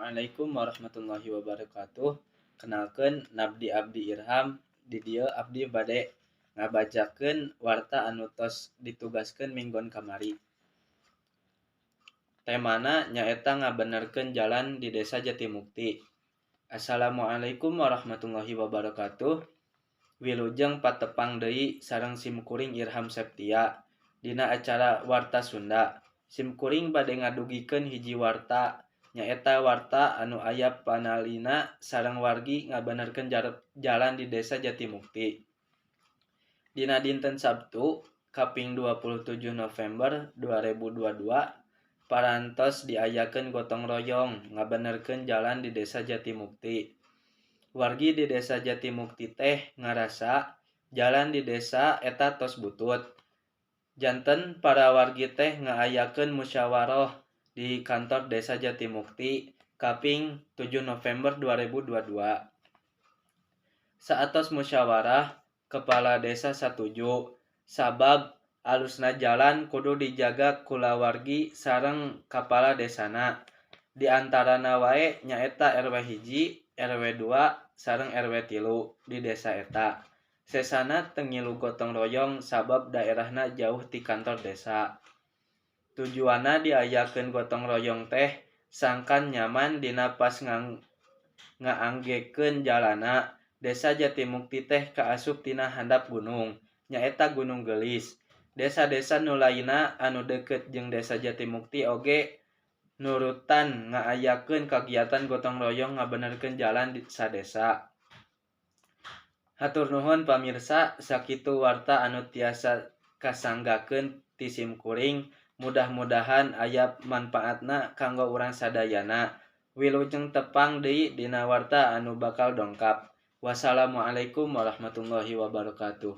Assalamualaikum warahmatullahi wabarakatuh. Kenalkeun, nami abdi Irham. Di dieu abdi bade ngabacakeun warta anu tos ditugaskeun minggon kamari. Temana nyaeta ngabenerkeun jalan di Desa Jatimukti. Assalamualaikum warahmatullahi wabarakatuh. Wilujeng patepang deui sareng simkuring Irham Septia dina acara Warta Sunda. Simkuring bade ngadugikeun hiji warta, nyaeta warta anu aya panalina sareng wargi ngabenerkeun jalan di Desa Jatimukti. Dina dinten Sabtu kaping 27 November 2022 parantos diayakeun gotong royong ngabenerkeun jalan di Desa Jatimukti. Wargi di Desa Jatimukti teh ngarasa jalan di desa eta tos butut. Janten para wargi teh ngaayakeun musyawarah di kantor Desa Jatimukti kaping 7 November 2022. Saatos musyawarah, kepala desa satuju sabab alusna jalan kudu dijaga kulawargi sareng kapala desana. Di antarana wae nyaeta RW 1, RW 2, sareng RW 3 di desa eta. Sesana teu ngilu gotong royong sabab daerahna jauh ti kantor desa. Tujuanna diayakeun gotong royong teh sangkan nyaman dina pas ngaanggekeun jalanna. Desa Jatimukti teh kaasup tina handap gunung, nyaeta Gunung Geulis. Desa-desa nu lainna anu deukeut jeung Desa Jatimukti oge nurutan ngaayakeun kagiatan gotong royong ngabenerkeun jalan sadesa. Hatur nuhun pamirsa, sakitu warta anu tiasa kasanggakeun ti simkuring, mudah-mudahan aya manfaatna kanggo urang sadayana. Wilujeng tepang deui dina warta anu bakal dongkap. Wassalamualaikum warahmatullahi wabarakatuh.